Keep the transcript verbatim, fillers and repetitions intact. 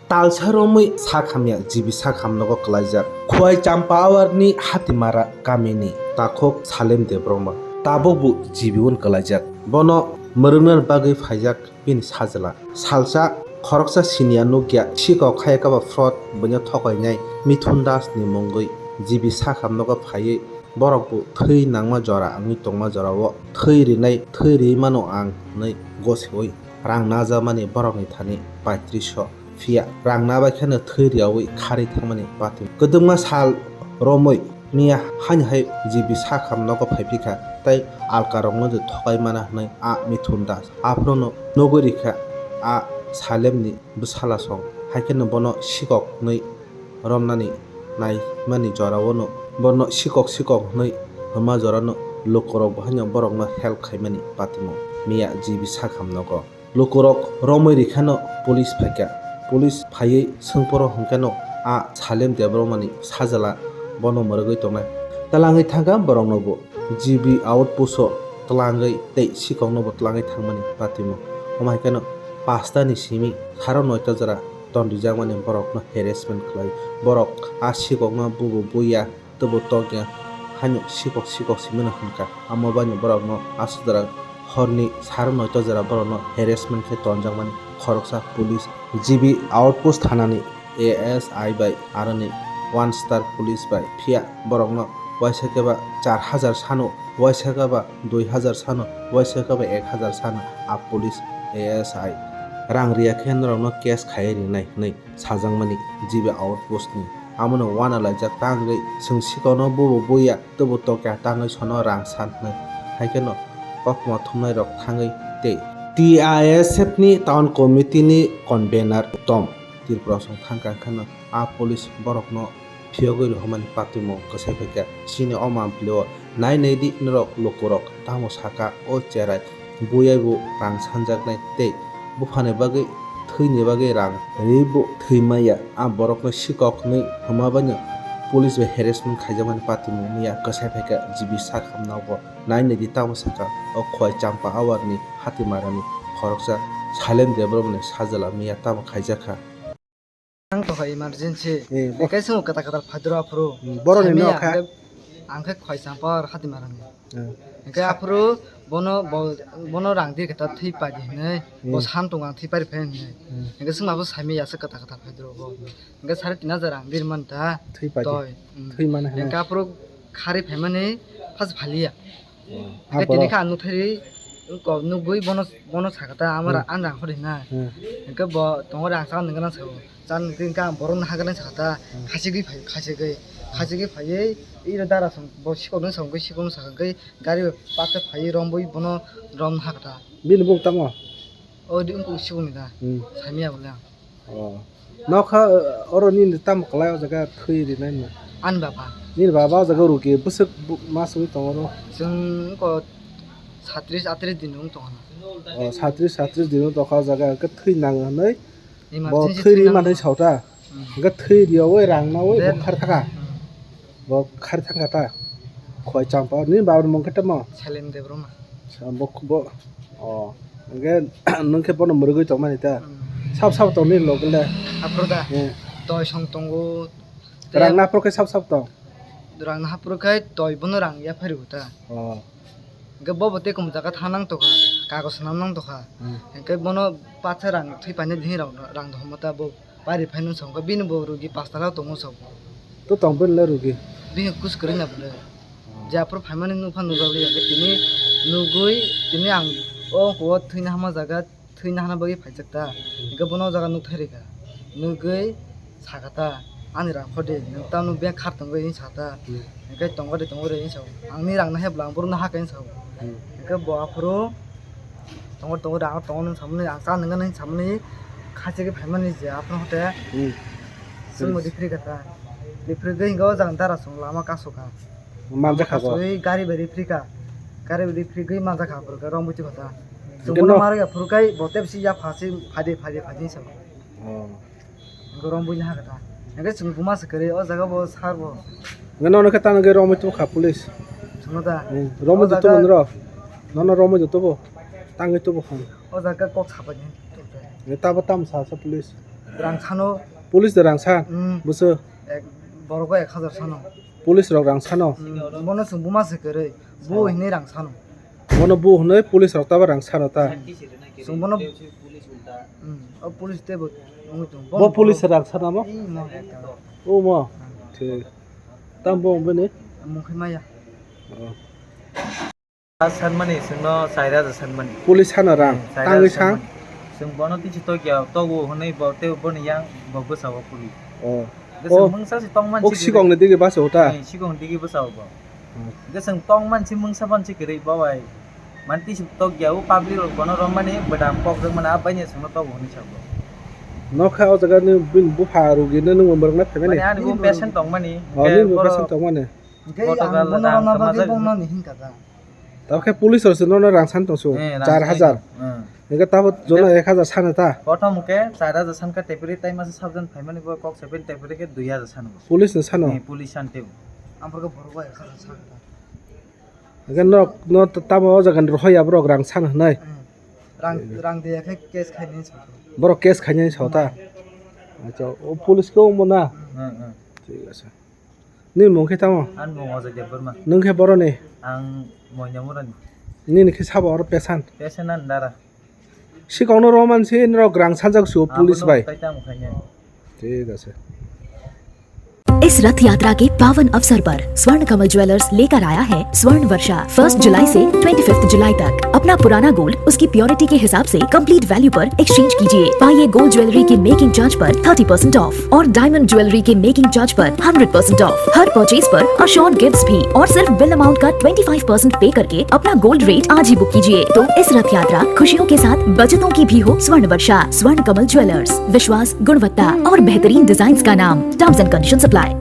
Talsa romwi sak hamya G B sak hamnogo kwlaijak. Khwai Champawar ni Hatimara kamini takhuk Salem Debbarma tabukbo G B wng kwlaijak. Bono mwrwkna bagwi phaijak bini sajla. Salsa khoroksa siniya nukya sikok khayakaba fraud buino thokainai Mithun Das ni mungwi G B sak hamnogo phaiwi borokbo thwi nangma jora wngwi tongma jorao thwi rinai, thwi riwi mano ang hwnwi gosiwi rang najakmani borokni thani paitrisho. Phiya rang nabai kheno thwi riyawi kharwi thangmani pati. Kwdwkma sal romwi miya haino hai G B sak hamnogo phaiphikha tei alkarokno je thokai mana hwnwi a Mithun Das aphuru no nugwi rikha a Salemni bwsala song, hai kheno bono sikok hwnwi romnani naimani jorao no bono sikok sikok hwnwi hwnma jorano lukurok bo haino borokno help khaimani patimung miya G B sak hamnogo. Lukurok romwi rikhano police phaikha. Police phaiwi swngphoro hwnkhe no a Salem Debbarmani sajla bono mwrwgwi tongnai. Twlangwi thangkha boroknobo G B outpost o twlangwi tei sikoknobo twlangwi thangmani patimung. Omo hai kheno pasta ni simi saro noita jora ton rijakmani borokno harassment khlai. Borok a sikokno bubo buya teibo tokya haino sikok sikok simano hwnkha. Amo baino borokno aswk jora horni saro noita jora borokno harassment khe tonjakmani khoroksa police. G B outpost thanani A S I bai aroni one star police bai phiya borokno waisa khe ba char hajar sano, waisa khe ba dui hajar sano, waisa khe ba ek hajar sano a police A S I rang riya khe norokno case khaiwi rinai hwnwi sajakmani G B outpost ni. Amono uanalaijak tangwi chwng sikokno bubo buya teibo tokya tangwi sono rang san hwnwi. Hai kheno kokma thumnairok thangwi tei T I S F ni town committee ni convener Uttom Tripura song thangkha kheno a police borokno phiyogwi rohormani patimung kwsai phaikha. Chini o mampli o nai nai di norok lukurok tamo saka o cherai buyaibo rang sanjaknai tei buphani bagwi thwini bagwi rang ribo thwi maya. A borokno sikok hwnwi hwnma baino police bai harassment khaijakmani patimung miya kwsai phaikha G B sak hamnogo. Nai nai di tamo saka o Khwai Champa Awar ni Hatimarani khoroksa Salem Debbarmani sajla miya tamo khaijakha. Ang tokha emergency. Eh, bo- Hingke swngo kwtal kwtal phaidoro aphuru. Hmm, boroni Saimaya nok ha? Hingke ang khe Khwai Champa Hatimarani. Hmm. Hingke aphuru bono bo-, bono rang di kwtal thwi padi hinwi, bo Hmm. san tongo ang thwi pari phai hinwi. Hmm. Hingke swngma bo saimaya se kwtal kwtal phaidoro bo. Hingke sare tin hajar rang di manta. Thwi padi. Toi. Hmm. Thwi mano hinwi. Hingke aphuru khari phaimani phas phaliya. Hmm. Hingke tini khe ang nukthai ri, wngkok nugwi bono, bono sakha ta, amo ra-, Hmm. ang rang hori na. Hmm. Hingke bo tongo rang saka nungna sabo. Chan hingke ang borok no hagra sakha ta, Hmm. khachigwi phai, khachigwi. Khachigwi phaiwi, iro dara song, bo sikok no song, sikok no sakha, hingke gari bai patha phaiwi rombwi bono rom hakha ta. Bini bung tamo? O di wngkuk sibung ni da. Hmm. Saimaya bole ang. Oh. Nokha, oro nini tamo kwlai o jaga thwi rinai no? Ani baba. Nini baba o jaga rugi bwswk bu-, ma sugwi tongo oro? Chwng ko satris atris din wng tongo. Oh, satris atris din wng tongkha o jaga hwnkhe thwi nang hinwi. Bo Emergency thwi ri nang manwi no. Saota. Hmm. Hwnkhe thwi riyawi rang nawi De- bo khar thaka. Hmm. Bo khari thangkha ta? Khwai Champa. Nini babani mung khe tamo? Salem Debbarma. Sa-, bo, bo, oh. Hwnkhe nwng khe bono mwrwgwi tongmani ta? Hmm. Sab sab tong nini loge le? Aphuru da? Eh. Toi song tongo. Te rang naphuru khe sab sab tong? Rang naphuru khe toi bono rang yaphai rw ta. Oh. Hwnkhe bo bo tei kum jaga thang nang tokha, kagoj swnam nang tokha. Hmm. Hwnkhe bono patha rang thwi painani rang, rang dohorma ta bo. Pari phai nung song kha bini bo rugi pash takha tongo song. To tong bini le rugi? Bini kus kwrwi na bole. Oh. Je aphuru phaimani nukha nukjakliya khe tini nugwi tini ang o ongko o thwina hama jaga thwina hana bagwi phaijak ta. Hmm. Hwnkhe bono o jaga nukthai rikha. Nugwi sakha ta, "Ani rang khodi, nwng tamo bag khar tongwi?" hinwi sakha ta. Hmm. Hwnkhe, "Tongo de, tongo de," hinwi sao. "Angni rang nahe bwla ang borokno hakhe," hinwi sao. Hmm. Hwnkhe bo aphuru Tongo, tongo, rang tongo nung samani, ang cha nung nung samani, khachi khe phaimani je, aphano hote. Hmm. Chwng bo rifri kha ta. Rifri gwi hwnkhe o jang dara song lama kasu kha. Manjakha bo. Kasui gari bai rifri kha. Gari bai rifri gwi manjakha, aphuru khe romwi twi kha ta. Hwnkhe chwng bono no- marwi aphuru khe bo tei bisi yapha se phadi, phadi, phadi se. Oh. Hwnkhe romwi nahakha ta. Hwnkhe chwng buma se kwrwi, o jaga bo sar bo. Hwnkhe nono khe tamo khe romwi tongkha police. Chwngno ta. Hmm. Romwi tongmani rw. Nono romwi tongbo. Tangwi tubu kha. O jaga kok sapai ni. Ni tabo tam sa sa police. Rang sano. Police da rang san? Hmm. Buso? Ek, borok ek hazar sano. Police rok rang sano? Hmm, bono chwng buma se kwrwi. Bo hinwi rang sano. Bono bo hinwi police rok tabo rang sano ta? Chwng bono, hmm, o police tei bo wngwi tongo. Bo police rang sano mo? Ei mo. O mo. Thik. Tam bo bini? Mungkhe maya. Oh. Sanmani, chwngno char hajar sanmani. Police hano rang, hmm, char hajar tangwi sang? Sanmani. Chwng bono tisi tokya, togo hwnwi bo, tei boni yang bo bwsao police. Oh. Hwnkhe chwng mungsa se tongmani. Ok, sikongni digi bwsao ta? Eh, sikongni digi bwsao bo. Hmm. Hwnkhe chwng tongmani se mungsa mani se kwrwi bo bai. Man tisi tokya, o public rok bono romani, bwdam kok rwkmani, abaini chwngno togo hwnwi sa bo. Nokha o jaga ni bini bupha rugino nwng borokno phaimani? Mane ani bo patient tongmani. Oh, hwnkhe nini bo borok patient tongmani. Hwnkhe ang bono rwna bagwi bongno ni hinkha ta. Tamo khe police rok se nono rang san tong su, eh, rang char hajar. Hmm. Hwnkhe tamo jono ek hajar sano ta? Prothom hwnkhe char hajar san kha, tepri tai masa sabjon phaimani bo kok seven tepri khe dui hajar sano. Police no sano? Eh, police san teo. Amporokhe borok bo ek hajar sano ta. Hwnkhe no, no tamo o jaga ni rohor ya borok rang san hwnwi? Hmm. Rang, rang de khe case khainai sa. Borok case khainai sa ta? Hmm. Acha, o police khe omo na? Hmm, hmm. Thik ase. Nini mung khe tamo? Ani mung Ajay Debbarma. Nwng khe boroni? Ang Moinamurani. Nini khe sabo oro pesan? Pesan ani dara. Sikongno roman si norok rang sanjak su police bai. Thik ase. इस रथ यात्रा के पावन अवसर पर स्वर्ण कमल ज्वेलर्स लेकर आया है स्वर्ण वर्षा। फर्स्ट जुलाई से ट्वेंटी फिफ्थ जुलाई तक अपना पुराना गोल्ड उसकी प्योरिटी के हिसाब से कंप्लीट वैल्यू पर एक्सचेंज कीजिए। पाइए गोल्ड ज्वेलरी की मेकिंग चार्ज पर थर्टी परसेंट ऑफ और डायमंड ज्वेलरी के मेकिंग चार्ज पर हंड्रेड परसेंट ऑफ। हर परचेज पर अश्योर्ड गिफ्ट्स भी और सिर्फ बिल अमाउंट का ट्वेंटी फ़ाइव परसेंट पे करके अपना गोल्ड रेट आज ही बुक कीजिए। तो इस रथ यात्रा खुशियों के साथ बचतों की भी हो। स्वर्ण वर्षा, स्वर्ण कमल ज्वेलर्स, विश्वास, गुणवत्ता और बेहतरीन डिजाइन्स का नाम। Terms and conditions apply.